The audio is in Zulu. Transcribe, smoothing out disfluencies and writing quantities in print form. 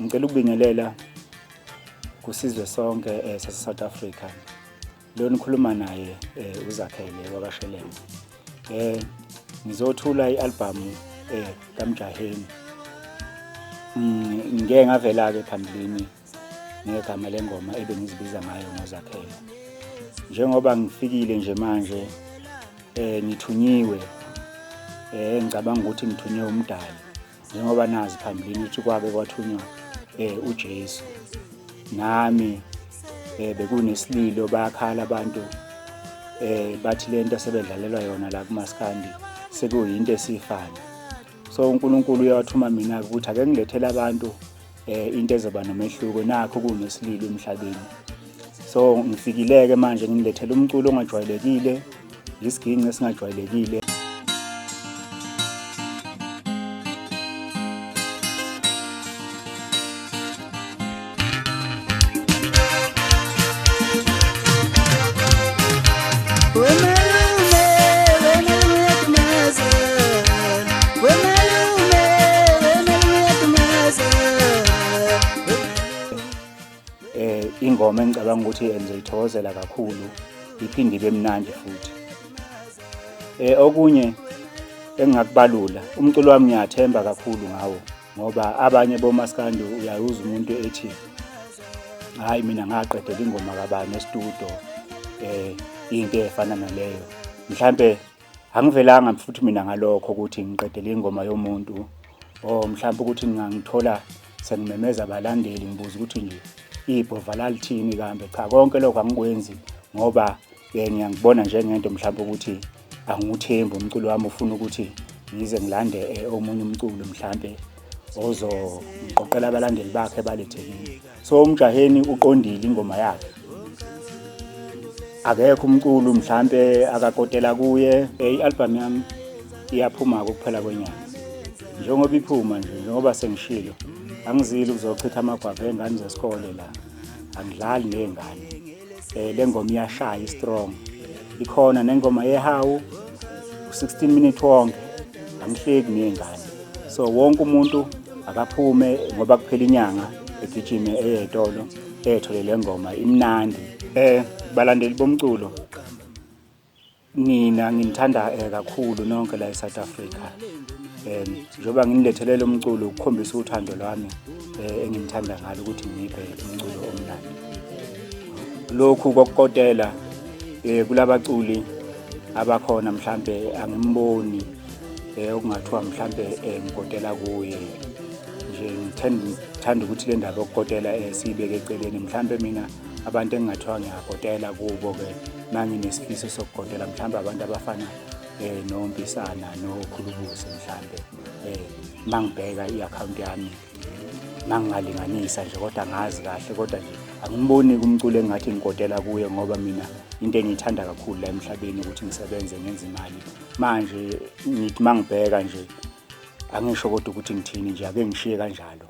Ngicela ukubingelela kusizwe sonke sase South Africa. Lo nikhuluma naye uZakhele wakaShelembe. Ngizothula i-album kaMjaheni. Ngike ngavela ke phambilini ngegama lengoma ebengizibiza ngayo ngoZakhele. Njengoba ngifikile nje manje ngithunyiwe, ngicabanga ukuthi ngithunywe umdali, njengoba nazi phambilini ukuthi kwake kwathunywa uJesu. Nami bekunesililo, bayakhala abantu, bathi lento asebedlalelwa yona la kumaskandi sekuyinto esifana. So uNkulunkulu uyawathuma mina ukuthi ake ngilethele abantu into ezoba nomehluko, nakho kunesililo emhlabeni. So ngifikileke manje ngilethele umculo ongajwayelekile, isiginci esingajwayelekile. Ingoma engicabanga ukuthi nizoyithokozela kakhulu, iphinde ibe mnandi futhi. Okunye engingakubalula, umculo wami ngiyathemba kakhulu ngawo, ngoba abanye bomaskandi uyayuza umuntu ethi hayi mina ngaqedela ingoma kabani e-studio, into efana naleyo. Mhlambe angivelanga futhi mina ngalokho ukuthi ngiqedele ingoma yomuntu, or mhlambe ukuthi ngingangithola sengimemeza abalandeli ngibuza ukuthi nje ibhova lalithini kambe. Cha, konke lokho angikwenzi ngoba ngiyangibona njengento mhlambe ukuthi angiwuthembi umculo wami, ufuna ukuthi ngize ngilande omunye umculo mhlambe ozongiqoqela abalandeli bakhe balethe kimi. So uMjaheni uqondile ingoma yakhe, akekho umculo mhlambe akakotela kuye. I-album yami iyaphuma kuphela kwenyanga, njengoba iphuma nje, njengoba sengishilo, angizili ukuzochitha amagwava ey'ngane zesikole la, angidlali ney'ngane. Le ngoma iyashaya, i-strong, ikhona nengoma yehawu u-16 minute wonke, angihleki ney'ngane. So wonke umuntu akaphume ngoba kuphela inyanga, egijime eye etolo ethole le ngoma imnandi. Balandeli bomculo, nina nginithanda kakhulu nonke la eSouth Africa. Njengoba nginilethele lo mculo ukukhombisa uthando lwami enginithanda ngalo ukuthi ngiphe umculo omnandi. Lokhu kokukotela kulabaculi abakhona mhlambe angimboni okungathiwa mhlambe ngikotela kuye nje. Ngithanda ukuthi le ndaba yokukotela siyibeke eceleni. Mhlambe mina abantu engingathiwa ngiyakotela kubo ke manginesifiso sokukotela, mhlambe abantu abafana noMpisana noKhulubuse mhlambe, mangibheka i-account yami mangingalinganisa nje, kodwa ngazi kahle, kodwa nje angimboni kumculo engathi ngikotela kuye, ngoba mina into engiyithanda kakhulu la emhlabeni ukuthi ngisebenze ngenze imali. Manje ngithi mangibheka nje angisho kodwa ukuthi ngithini nje, ake ngishiye kanjalo.